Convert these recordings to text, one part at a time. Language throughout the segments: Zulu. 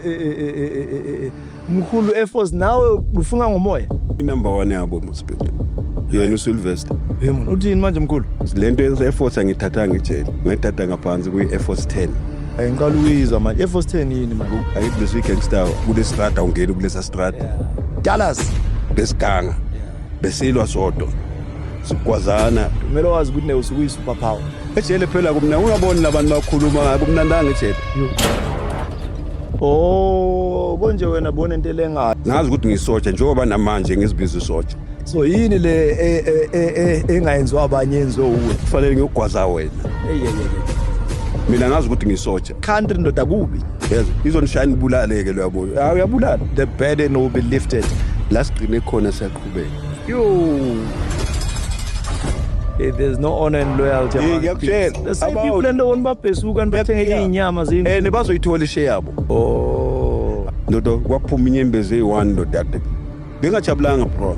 eh, eh, eh, mkhulu Air Force, nawe ufunga ngomoya. Inumber 1 yabo mosibheke. Yena uSylvester. Hey man, uthini manje mkhulu? Lento ye-Air Force angithathanga ejele. Ngayithatha ngaphansi kwi-Air Force 10. Hey, ngiqala ukuyizwa manje. Air Force 10 yini manje? Angithi bese gangster kule strata, ungena kulesa strata. Dallas. Besiganga. Besilwa sodwa. Sigwazana. Kumele wazi ukuthi nawe usuke uyi-super power. Ejele phela kumna ungaboni labantu bakhuluma kumnandanga ejele. Oh, konje wena bona into elengayo. Ngazi ukuthi ngisotsha njengoba namanje ngizibiza isotsha. So yini le engayenziwa abanye yenziwe uwe? Kufanele ngiyogwaza wena. Hey hey hey. Mina ngazi ukuthi ngisotsha. Country ndoda kubi. Yes, izonishaya nibulaleke lo yabo. Ah, uyabulala. The burden will be lifted. La sigcine khona siyaqhubeka. Yo. Hey, there's no honor and loyalty. Eh, among ngiyakutshela. people. The same About- people and the one babhesuka bathenge Yeah. inyama zini. Eh, bazoyithola ishe yabo. Oh. Ndodo kwaphuma inyembezi eyi-1 ndoda. Bengajabulanga bro.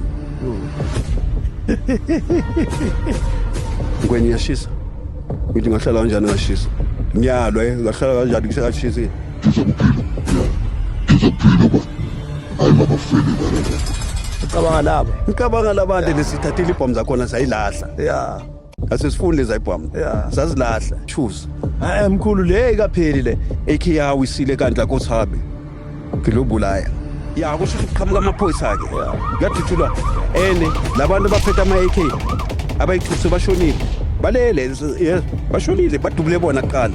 Ngwenye iyashisa. Ngithi ngahlala kanjani ngashisa. Ngiyalwa eh ngahlala kanjani ngisakashisa. Ucabanga labo. Ngicabanga labantu lesithathile ibhomu zakhona sayilahla. Yeah. Asesifuni lezi ibhomu. Yeah. Sazilahla. Choose. Eh mkhulu, le ikapheli le. AK yawo isile kanti la kothabe. Ngilobulaya. Ya, kusho ukuthi kuqhamuka amaphoyisa ke. Kuyadutshulwa. Ene labantu abaphethe ama AK abayithuse bashonile. Balele, yes, bashonile, badubule bona kuqala.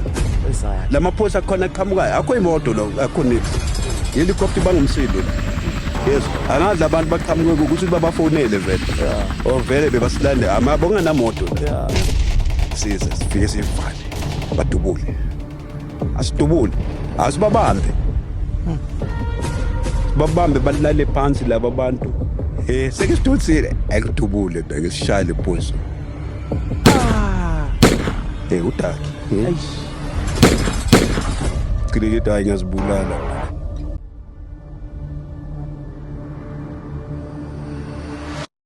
Esaya. Lamaphoyisa akhona aqhamukayo, akho imoto lo, akho nix. Helicopter bangumsindo. Yes, angazi abantu baqhamuke ukuthi babafonele vele. Or vele bebasilande ama bonganamoto. Yeah. Size sifike sivale. Badubule. Asidubule. Asibabambe. Babambe balale phansi laba bantu. Eh, sekisidutsile. Akudubule beke sishaye le phoyisa. Eh, udaki. Eish. Gcine ngithi hayi ngiyazibulala.